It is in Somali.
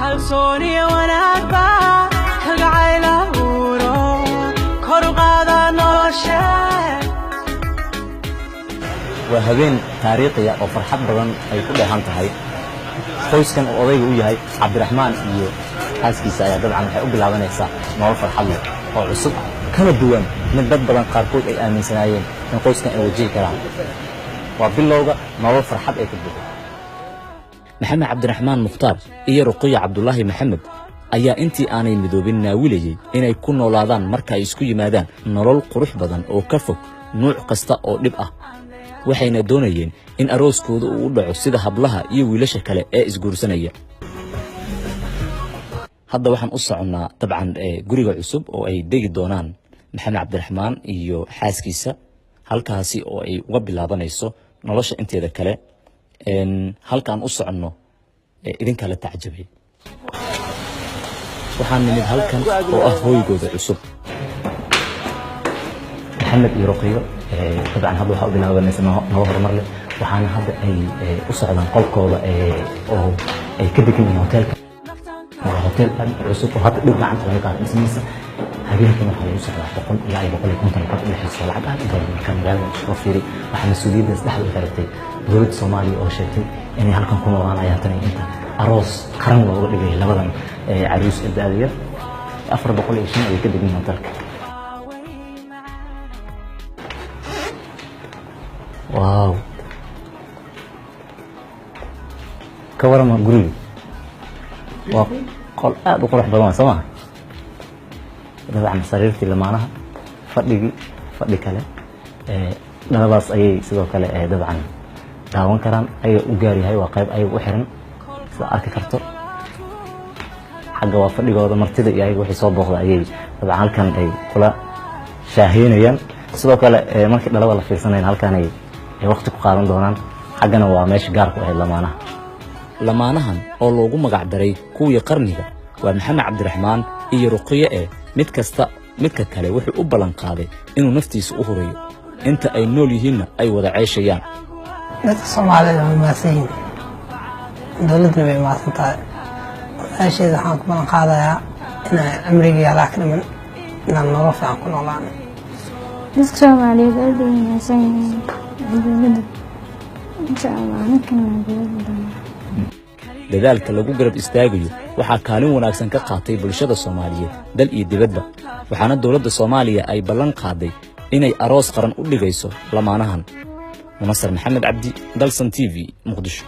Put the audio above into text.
Kalsooniya wanaagba kalgacayl abuuro, kor u qaada nolosha. Waa habeen taariikhiya oo farxad badan ay ku dheehan tahay. Qoyskan uu odayga u yahay Cabdiraxmaan iyo xaaskiisa ayaa dabcan waxay u bilaabanaysaa nolol farxad leh oo cusub, kana duwan mid dad badan qaarkood ay aaminsanaayeen in qoyskan ay wajihi karaan. Waa bilowga nolol farxad ay ku buuxdo. Maxamed Cabdiraxmaan Mukhtaar iyo Ruqiya Cabdulaahi Maxamed ayaa intii aanay midoobin naawilayey inay ku noolaadaan marka ay isku yimaadaan nolol qurux badan oo ka fog nuuc kasta oo dhib ah. Waxayna doonayeen in arooskooda uu u dhaco sida hablaha iyo wiilasha kale ee isguursanaya. Hadda waxaan u soconnaa dabcan guriga cusub oo ay degi doonaan Maxamed Cabdiraxmaan iyo xaaskiisa, halkaasi oo ay uga bilaabanayso nolosha inteeda kale. Halkaan u soconno idinkaa la tacjabay. Waxaan nimid halkan oo ah hooygooda cusub. Maxamed iyo Ruqiyo dabcan hadda waxaa u bilaabanaysa nolol horumar leh, waxaana hadda ay u socdaan qolkooda oo ay ka degan yihiin hoteelka. Waa hotel aad u cusub oo hadda dhow gacanta laga qaado dhismihiisa. Habeenkan waxaa lagu socdaa 100 ilaa iyo 150 lacag u dhexayso, lacag aad u badan marka magaalada soo fiiri. Waxaa mas-uuliyaddaas dhexda u xiratay dowladda Soomaaliya oo sheegtay inay halkan ku noolaanayaan tan iyo inta aroos qaran looga dhigay labadan caruus ee da'da yar. 405 ayay ka degan yihiin hotelka. Wow, ka warama guriga? Waa qol aad u qurux badan, soo maha? Dabcan sariirtii lamaanaha, fadhigii, fadhi kale, dhaladaas ayay sidoo kale dabcan daawan karaan. Ayaga u gaar yahay, waa qayb ayaga u xiran sida arki karto. Xagga waa fadhigooda martida iyo ayaga wixii soo booqda ayay dabcan halkan ay kula shaaheynayaan. Sidoo kale markii dhalada la fiirsanayna halkan ay waqti ku qaadan doonaan. Xaggana waa meesha gaarku ahayd lamaanaha. Lamaanahan oo loogu magac daray kuwii qarniga waa Maxamed Cabdiraxmaan iyo Ruqiye ee mid kasta midka kale wuxuu u ballan qaaday inuu naftiisa u hurayo, inta ay nool yihiinna ay wada ceeshayaan. Dadka Soomaalida way mahadsan yihiin, dowladduna way mahadsan tahay. Walaasheeda waxaan ku ballan qaadayaa inaan cimrigii halaa ka dhiman inaan nolol fiican ku noolaano. Dadka Soomaaliyeed aad bay mahadsan yihiin, dowladda insha Allah ninkan waan dowladda doonaa. Dadaalka lagu garab istaagayo waxaa kaalin wanaagsan ka qaatay bulshada Soomaaliyeed dal iyo dibadba, waxaana dowladda Soomaaliya ay ballan qaaday inay aroos qaran u dhigayso lamaanahan. Munasar Maxamed Cabdi, Dalsan TV, Muqdisho.